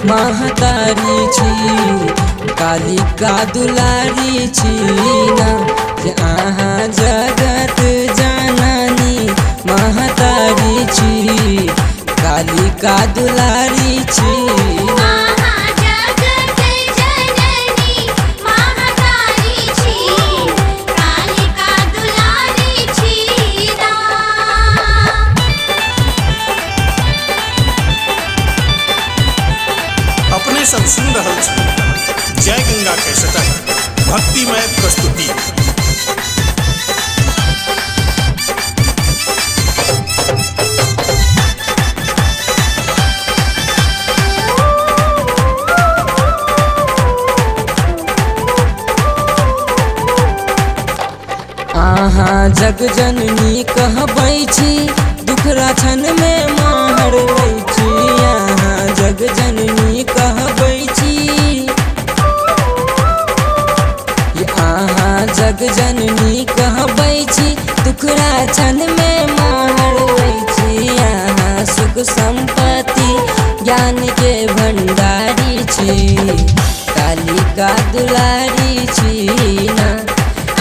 महतारी छी, कालिका दुलारी छी ना। जे अहाँ जगत जननी महतारी छी, कालिका दुलारी छी ना। आहाँ जगत जननी महतारी छी, कालिका दुलारी छी ना। अपने सब सुन रहल छी जय गंगा कैसेटक भक्तिमय प्रस्तुति। अहाँ जग जननी कहबै छी, दुख राछन में माहर लै छी। अहाँ जग जननी कहबै छी, ये अहाँ जग जननी कहबै छी, दुख राछन में माहर लै छी। अहाँ सुख संपत्ति ज्ञान के भंडारी छी, कालिका दुलारी छी ना।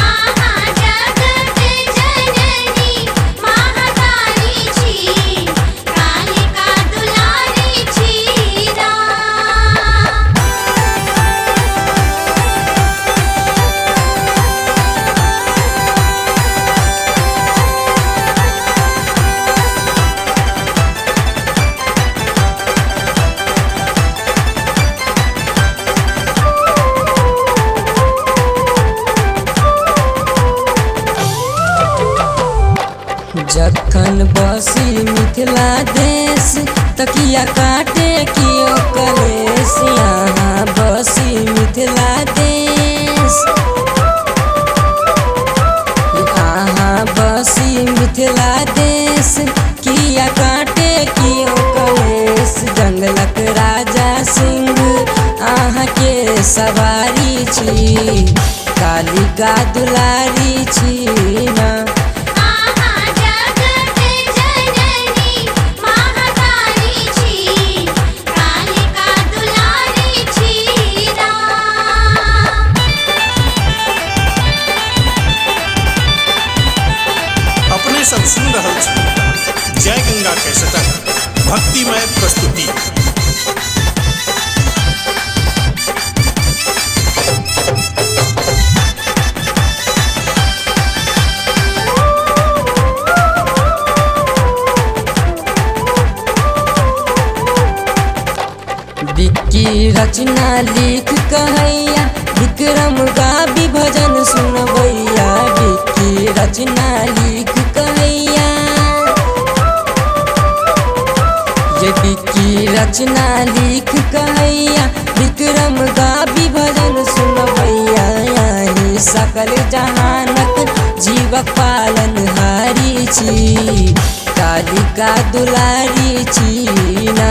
आहाँ जगत जननी महतारी छी, कालिका दुलारी छी ना। जखन बसी मिथिला देश, तकिया काटे कियो कलेश। यहाँ बसी मिथिला देश, अहाँ बसी मिथिला देश, किया काटे कियो कलेश। जंगलक राजा सिंह अहाँ के सवारी छी, कालिका दुलारी छी ना। आहाँ जगत जननी महतारी छी, कालिका दुलारी छी ना। अपने सब सुन रहल छी जय गंगा कैसेटक भक्तिमय प्रस्तुति। बिक्की रचना लिख कहैया, विक्रम गाबी भजन सुनबैया। बिक्की रचना लिख कहैया, ये बिक्की रचना लिख कहैया, विक्रम गाबी भजन सुनबैया। यही सकल जहानक जीवक पालन हारी छी, कालिका दुलारी छी ना।